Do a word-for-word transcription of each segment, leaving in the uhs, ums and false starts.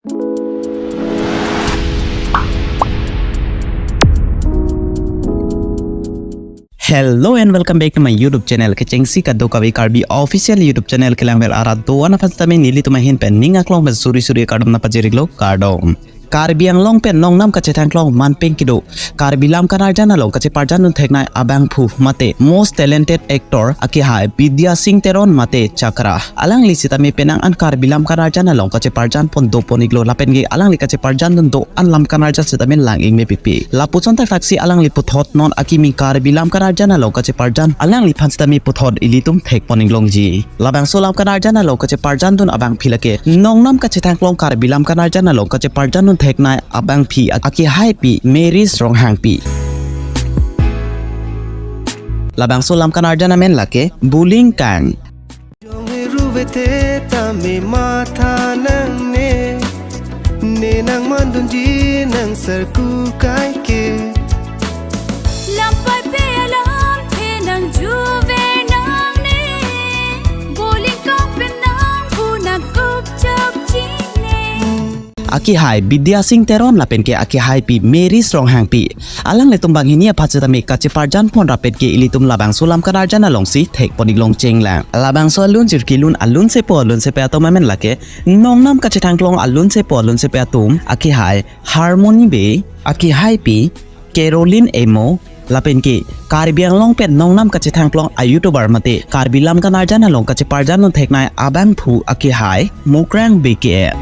Hello and welcome back to my YouTube channel. Kechengsi kadokave Karbi official YouTube channel kelang vel arat do-an aphan sitame nelitum ahin pen ning aklong pen suri suri kardom nangpajir-iklo, kardom. Karbi Anglong pen nongnam kachethangklong manpeng kedo Karbi Lam Kanarjan along kacheparjandun theknei abangphu mate most talented actor akehai Bidya Singh Teron mate Chakra. Alangli sitame penang an Karbi Lam Kanarjan along kacheparjan pon dopon-iklo lapen ke alangli kacheparjandun do-an Lam Kanarjan sitame lang-ik mepikpik. Lapuson thakthak si alangli puthot non akimi Karbi Lam Kanarjan along kacheparjan alangliphan sitame puthot ilitum thekpon-iklongji. Labangso Lam Kanarjan along kacheparjandun abangpi lake nongnam kachethangklong Karbi Lam Kanarjan along kacheparjandun theknei abangpi akehaipi Mary's Ronghangpi. Labangso Lam Kanarjan amen lake Buling Kang. Jong ruve the tame matha nangne, ne nangmandunji nang sarku kaike. Lampai pe alamthe nangjuver nangne, Buling Kang pen nangpu nangkupchok jingne. Akehai Bidya Singh Teron lapen ke akehaipi Mary's Ronghangpi. Alanglitum banghini aphan sitame kacheparjan pon rapet ke ilitum labangso Lam Kanarjan alongsi thekpon-iklong chenglang. Labangso alunjir kelun alunsepo alunsepi atum amen lake nongnam kachethangklong alunsepo alunsepi atum akehai Harmony Bey, akehaipi Caroline Emo, lapen ke Karbi Anglong pen nongnam kachethangklong a-YouTuber mate Karbi Lam Kanarjan along kacheparjandun theknei abangphu akehai Mukrang B K A.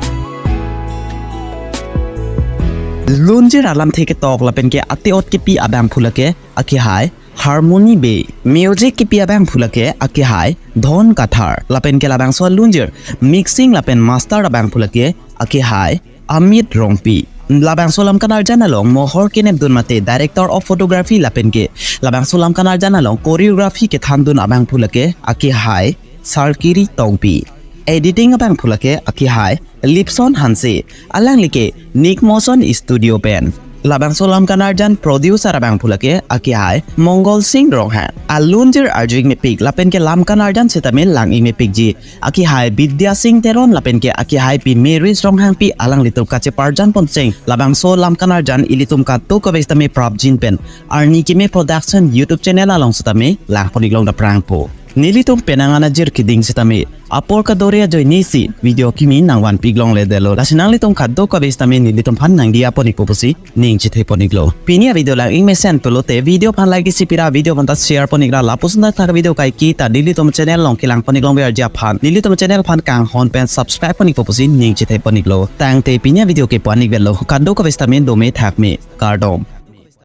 Lunjir alamthe ketok lapen ke ate-ot kepi abangphu lake akehai Harmony Bey. Music kepi abangphu lake akehai Dhon Kathar. Lapen ke labangso alunjir mixing lapen master abangphu lake akehai Amit Rongpi. Labangso Lam Kanarjan along mohor kenepdun mate director of photography lapen ke labangso Lam Kanarjan along choreography kethandun abangphu lake akehai Sarkiri Tongpi. Editing abangphu lake akehai Lipson Hanse. Alangli ke Nick Motion Studio pen. Labangso Lam Kanarjan producer abangphu lake akehai Mongol Singh Ronghang. Alunjir arju-ik mepik lapen ke Lam Kanarjan sitame lang-ik mepikji akehai Bidya Singh Teron lapen ke akehaipi Mary's Ronghangpi alanglitum kacheparjan pon cheng labangso Lam Kanarjan ilitum kadokave sitame prapjin pen Arni Keme Production YouTube channel along sitame langpon-iklong daprangpo. Nelitum penang an ajir keding sitame apor kadore ajoinesi video kimi nangvanpi-iklongledetlo. Lasi nanglitum kadokave sitame nelitum aphan nangdiya pon-ikpo pusi ning chethepon-iklo. Pini avideo lang-ik mesen pulote video aphan like isi pira, video aphan ta share pon-ikra, lapuson thakthak video kaike ta nelitum channel along kelangpon-iklong verji aphan nelitum channel aphan kanghon pen subscribe pon-ikpo pusi ning chethepon-iklo. Tangte pini avideo ke pu-an-ikvelo, kadokave sitame dome thakme, kardom.